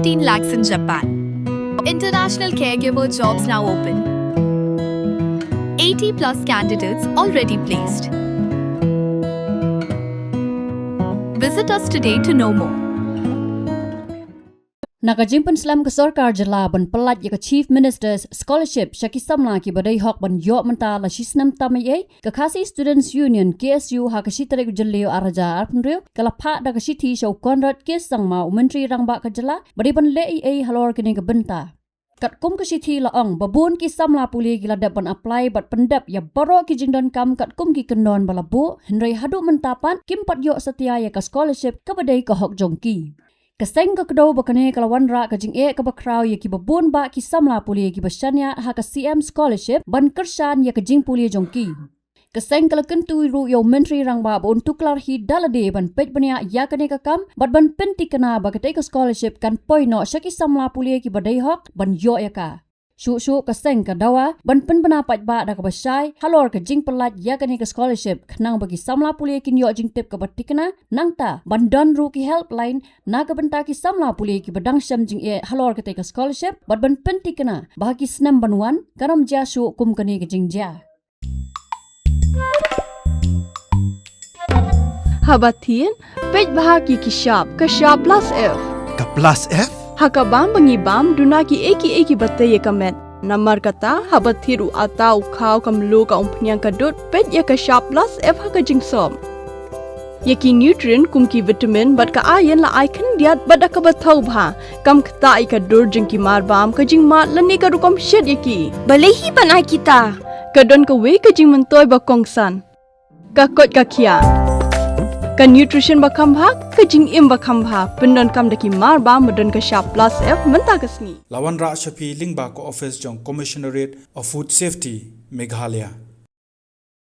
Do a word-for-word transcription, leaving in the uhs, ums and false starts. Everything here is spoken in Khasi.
Fifteen lakhs in Japan. International caregiver jobs now open. Eighty plus candidates already placed. Visit us today to know more. Na ka jingpynslem ka sorkar jylla ban pyllait ïa ka Chief Minister's Scholarship sha ki samla kiba dei hok ban ïoh mynta la shi snem tam ei ei, ka Khasi Students Union, K S U, ha ka shi tarik u Jylliew ar hajar arphew hynriew ka la phah da ka shithi sha u Conrad K Sangma, u Myntri Rangbah ka jylla, ba dei ban leh ei ei halor kane ka bynta. Katkum ka shithi la ong ba bun ki samla pule ki la dep ban apply bad pyndep ïa baroh ki jingdonkam katkum ki kyndon ba la buh, hynrei haduh mynta pat kim pat ïoh satia ïa ka scholarship kaba dei ka hok jong ki. Ka seng ka kdew ba kane ka la wanrah ka jingeh kaba khraw ïa kiba bun bah ki samla pule kiba shaniah ha ka C M Scholarship ban kyrshan ïa ka jingpule jong ki. Ka seng ka la kyntu ruh ïa u Myntri Rangbah ba un tuklar hi da lade ban peit bniah ïa kane ka kam bad ban pyntikna ba katei ka scholarship kan poi noh sha ki samla pule kiba dei hok ban ïoh ïa ka. Shuh shuh ka seng ka dawa ban pynbna paidbah da kaba shai halor ka jingpyllait ïa kane ka scholarship khnang ba ki samla pule kin ïoh jingtip kaba tikna, nangta ban don ruh ki helpline na ka bynta ki samla pule kiba dang shem jingeh halor katei ka scholarship bad ban pyntikna ba ha ki snem ban wan kan ym jia shuh kum kane ka jingjia. Haba thied, peit bha ki ki shap, ka shap plus F. Ka plus F? Ha ka bam ba ngi bam, duna ki ei ki ei kiba tei ïa ka met. Namar kata, haba thied u atta, u khaw, ka mluh, ka umphniang, ka dud, peit ïa ka shap plus F ha ka jingsop. Ïa ki nutrient kum ki vitamin bad ka iron la ai khyndiat bad da kaba thaw bha. Kam ktah ïa ka dur jong ki marbam, ka jingmad lane ka rukom shet ïa ki. Balei hi ban ai kita? Ka don kawei ka jingmyntoi ba kongsan. Ka koit ka khiah. Ka nutrition ba kham bha, ka jingim ba kham bha. Pyndonkam da ki marbam ba don ka shap plus F mynta ka sngi. La wanrah sha phi lyngba ka office jong Commissionerate of Food Safety, Meghalaya.